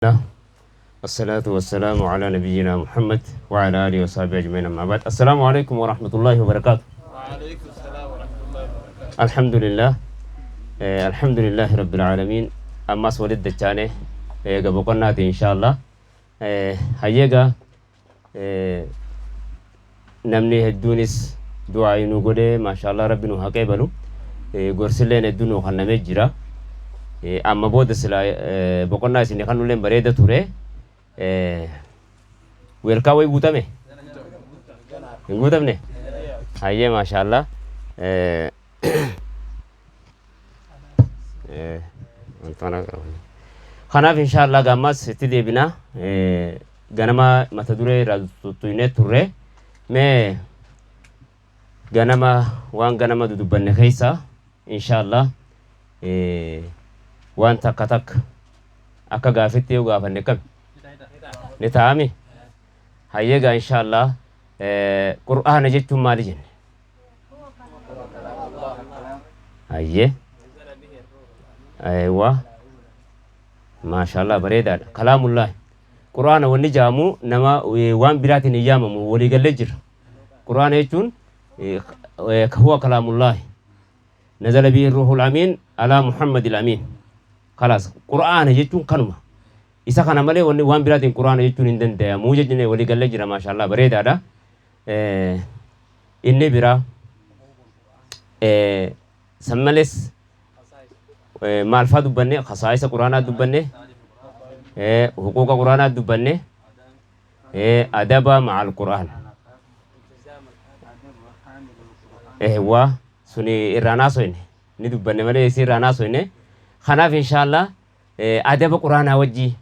الله الصلاة والسلام على نبينا محمد وعلى آله وصحبه أجمعين، أما بعد، السلام عليكم ورحمة الله وبركاته. وعليكم السلام ورحمة الله وبركاته. الحمد لله، الحمد لله رب العالمين. Ammas walitti dachaane eega boqonnaati inshaallah. Hayyeega namni hedduunis du'aa nu godhee, maashaallah, rabbi nu haa qeebalu. Gorsilleen hedduu nu kennamee jira. Amma booda sila boqonnaa isin kannulleen bareeda ture. Weelkaa wayi guutame? Hin guutamne? Hayyee, maashaallah. Kanaaf inshaallah gaammas itti deebina. Ganama mata duree irraa tuttuynee turre. Mee ganama waan ganama dudubbanne keessa inshaallah waan takka takka akka gaafitti yoo gaafanne kami ni ta'ami? Hayyeegaa, inshaallah, qur'aana jechuun maali jenne? Hayyee, aywa, maashaallah, bareedaadha. Kalaamullaahi. Qur'aana wanni jaamu nama waan biraatiin hin yaamamu, waliigallee jira. Qur'aana jechuun huwa kalaamullaahi nazala bihi ruuhul amiin alaa muhammadil amiin. Kalaas, qur'aana jechuun kanuma. Isa kana malee wanni waan biraatiin qur'aana jechuun hin danda'amu jennee waliigallee jira. Maashaallah, bareedaadha. Inni biraa san malees maal faa dubbanne? Khasaa'isa qur'aanaa dubbanne, huquuqa qur'aanaa dubbanne, adaba ma'al qur'aan waa suni irraa naasoyne ni dubbanne malee isii irraa naasoyne. Kanaaf inshaallah adaba qur'aanaa wajjii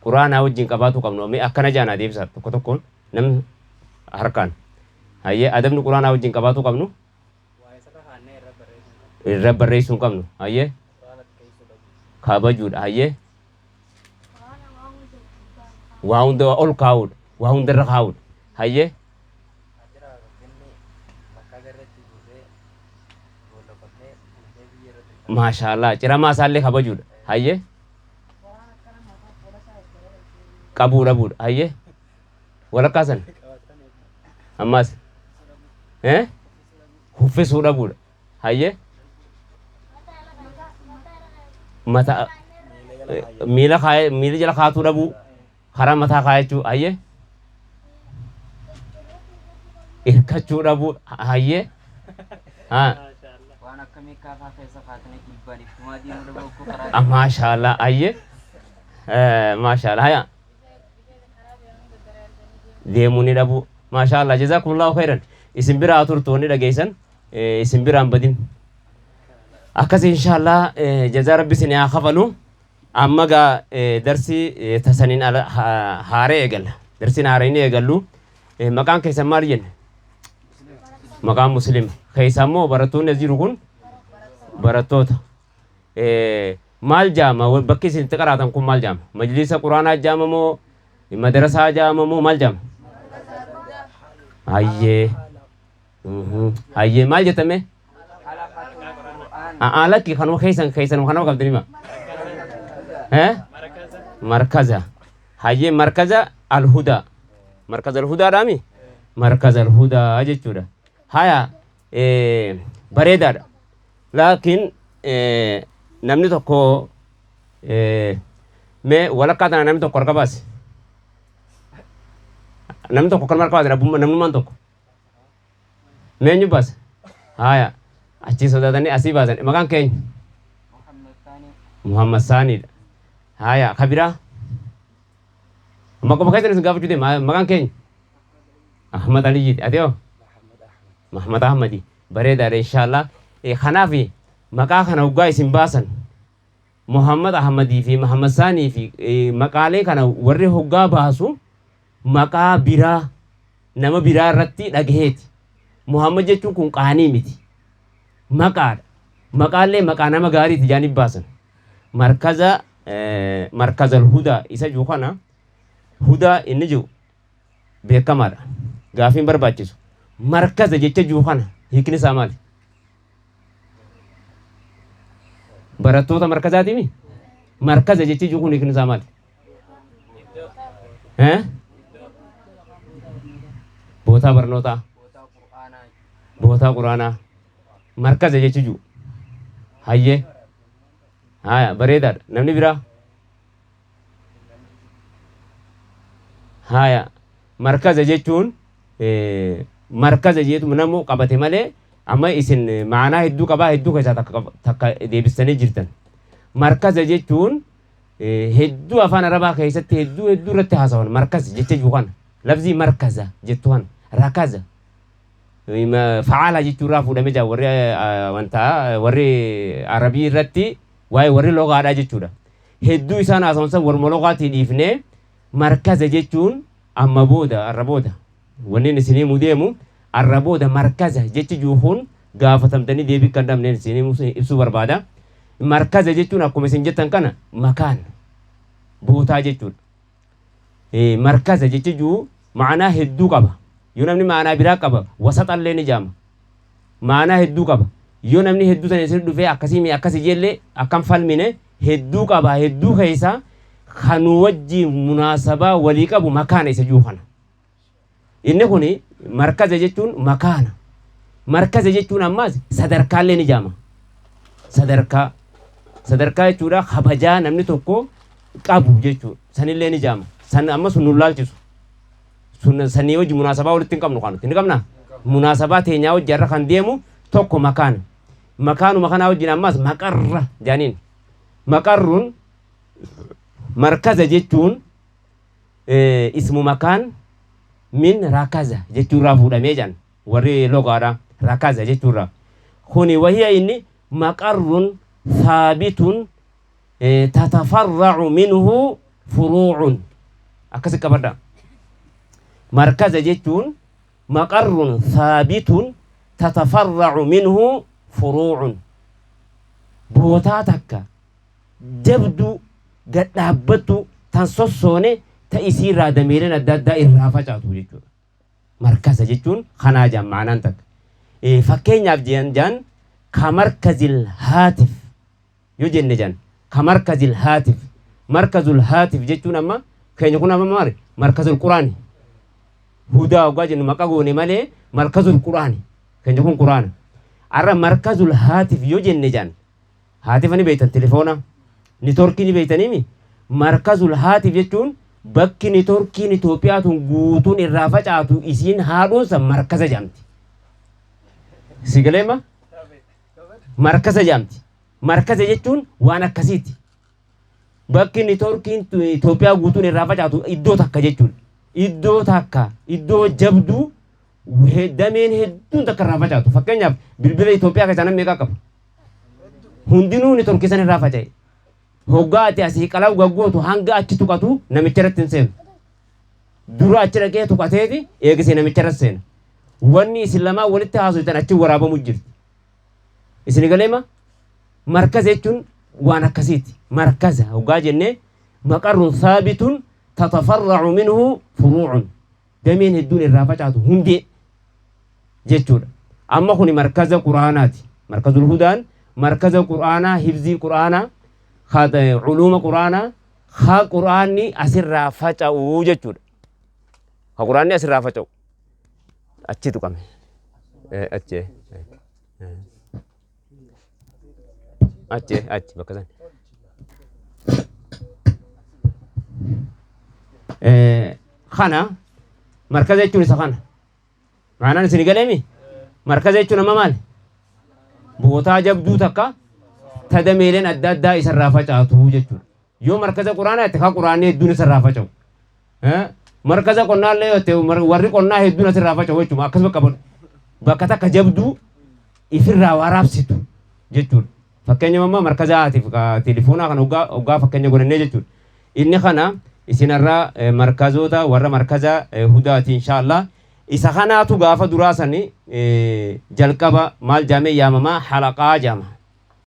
qur'aanaa wajjin qabaatu qabnu mee akkana jaanaa deebisa tokko tokkoon namni harkaan. Hayyee, adabni qur'aanaa wajjin qabaatu qabnu irra barreessuu hin qabnu. Hayyee, kabajuudha. Hayyee, waa hunda ol kaa'uudha, waa hundarra kaa'uudha. Hayyee, maashaallah, ciramaa isaallee kabajuudha. Hayyee, qabuu dhabuudha. Hayyee, walakkaa san ammas huffisuu dhabuudha. Hayyee, mata miila kaayee miila jala kaatuu dhabuu, karaa mataa kaayachuu. Hayyee, hirkachuu dhabuu. Hayyee, haa. Waan akka meekkaafaa keessa kaatanii dhiibbaan ittumaa deemuu dhabuu akkoo karaa. Maashaallah, hayyee, maashaallah, haya, deemuu ni dhabuu. Maashaallah, jazakumullahu khairan. Isin biraa turtu wanni dhageessan isin biraan badin akkas. Inshaallah, jazaa rabbi isin haa kafalu. Amma gaa darsii tasaniin ala haaree eegalla. Darsiin haaree ni eegallu. Maqaan keessan maal jenne? Maqaan muslima keessa immoo barattoonni as jiru kun barattoota. Maal jaama bakki isin itti qaraatan kun? Maal jaama? Majlisa quraanaa jaama moo madarasaa jaama moo maal jaama? Hayyee, hayyee, maal jettame? A'aa, lakki, kanuma keessan keessan kanuma qabdanii ma markaza. Hayyee, markaza alhudaa, markaza alhudaadhaami, markaza alhudaa jechuudha. Haya, bareedaadha. Laakiin namni tokko mee walakkaa tana namni tokko harka baase, namni tokko kan harka baase, abbummaa namnummaan tokko mee eenyu baase? Haya, achii sodaatanii asii baasan. Maqaan keenya? Muhammad Saanii. Muhammad Saaniidha. Haya, kabiraa maquma keessan isin gaafachuu deema. Maqaan keenya? Ahmad Aliyyiiti. Ati hoo? Muhammad Ahmadi. Bareedaadha, inshaallah. Kanaaf maqaa kana hoggaa isin baasan, Muhammad Ahmadii fi Muhammad Saanii fi maqaalee kana warri hoggaa baasu maqaa biraa nama biraa irratti dhagaheeti. Muhammad jechuun kun qaanii miti. Maqaadha. Maqaallee maqaa nama gaariiti jaaniif baasan. Markaza markazal hudaa isa jiru kana, hudaa inni jiru beekamaadha. Gaafiin barbaachisu. Markaza jecha jiru kana hiikni isaa maali? Barattoota markazaatiimi? Markaza jechi jiru kun hiikni isaa maali? Eh? Bootaa barnootaa. Bootaa quraanaa. Markaza jechi jiru. Hayyee. Haya bareedaadha. Namni biraa? Haya markaza jechuun markaza jeetu namu qabate malee amma isin ma'anaa hedduu qabaa hedduu keessaa takka deebistanii jirtan. Markaza jechuun hedduu afaan arabaa keessatti hedduu hedduu irratti haasawan markaza jecha jiru kana lafzii markaza jettu kana rakaza fa'aalaa jechuu irraa fuudhamee jira warri wanta warri arabii irratti waa'ee warri logaadhaa jechuudha. Hedduu isaan haasawan san warma logaatii dhiifnee markaza jechuun amma booda arra booda wanni isinii himuu deemu arra booda markaza jechi jiru kun gaafatamtanii deebii kan dhabneen isinii ibsuu barbaada. Markaza jechuun akkuma isin jettan kana makaan bootaa jechuudha. Markaza jechi jiru ma'anaa hedduu qaba. Yoo namni ma'anaa biraa qaba wasaxallee ni jaama. Ma'anaa hedduu qaba. Yoo namni hedduu sana isin dhufee akkasii mi akkasii jellee akkam falmine hedduu qaba hedduu keessa kanuu wajjin munaasabaa walii qabu makaana isa jiru kana. Inni kuni markaza jechuun makaana. Markaza jechuun ammaas sadarkaallee ni jaama. Sadarkaa. Sadarkaa jechuudha kabajaa namni tokko qabu jechuudha. Sanillee ni jaama. San amma sun nu laalchisu. Sun sanii wajji munaasabaa walitti hin qabnu kan nuti. Ni qabnaa? Munaasabaa teenyaa wajji har'a kan deemu tokko makaana. Makaanuma kanaa wajjin ammaas maqarra jaaniin. Maqarruun markaza jechuun ismu makaan min rakaza jechuurraa fuudhamee jedhan warri logaadha rakaza jechuurraa. Kuni wahiya inni maqarrun thaabitun tatafarra'u minhu furuu'un akkasi qabadha. Markaza jechuun maqarrun thaabitun tatafarra'u minhu furuu'un bootaa takka jabduu gad dhaabbattu tan sossoone ta isiirraa dameeleen adda addaa irraa facaatu jechuudha. Markaza jechuun kanaa jaan ma'anaan takka. Fakkeenyaaf jaan ka markazil haatif yoo jenne jaan ka markazil haatif markazul haatif jechuun amma keenya kun amma maali markazul quraani hudaa hoggaa jennu maqa goone malee markazul quraani keenya kun quraana. Arra markazul haatif yoo jenne jaan haatifa ni beektan telefoona nitorkii ni beektaniimi markazul haatif jechuun bakki nitorkiin Itoophiyaa tun guutuun irraa facaatu isiin haadhoonsa markaza jedhamti. Si galeema? Markaza jedhamti. Markaza jechuun waan akkasiiti. Bakki nitorkiin Itoophiyaa guutuun irraa facaatu iddoo takka jechuudha. Iddoo takka iddoo jabduu dameen hedduun takka irraa facaatu. Fakkeenyaaf bilbila Itoophiyaa keessaa namni meeqa qaba? Hundinuu nitorkii san irraa faca'e. Hoggaa ati asii qalaw gaggootu hanga achi tuqatu namicha irratti hin seenu. Dura achi dhaqee tuqateeti eegisee namicha irratti seena. Wanni isin lamaan walitti haasoftan achi waraabamu jirti. Isin galeema markaza jechuun waan akkasiiti. Markaza hoggaa jennee maqarrun saabitun tatafarra'u minhu furuu'un dameen hedduun irraa facaatu hundee jechuudha. Amma kuni markaza quraanaati. Markazul hudaan markaza quraanaa hifzii quraanaa culuuma quraanaa haa quraanni asirraa faca'u jechuudha. Haa quraanni asirraa faca'u. Achi tuqame. Achi. Achi achi bakka san. Kana markaza jechuun isa kana. Maanaan isin galeemi? Markaza jechuun amma maali? Bootaa jabduu takka ta dameeleen adda addaa isarraa facaatu jechuudha. Yoo markaza quraanaa jette ka quraanni hedduun isarraa faca'u. Markaza qonnaa illee yoo jette warri qonnaa hedduun asirraa faca'u jechuudha. Akkasuma qabadhu. Bakka takka jabduu ifirraa waraabsitu jechuudha. Fakkeenya amma markaza haatiif telefoonaa kan hoggaa fakkeenya godhannee jechuudha. Inni kana isinarraa markazoota warra markaza hudaati inshaallah. Isa kanaatu gaafa duraa sani jalqaba maal jaamee yaamamaa halaqaa jaama.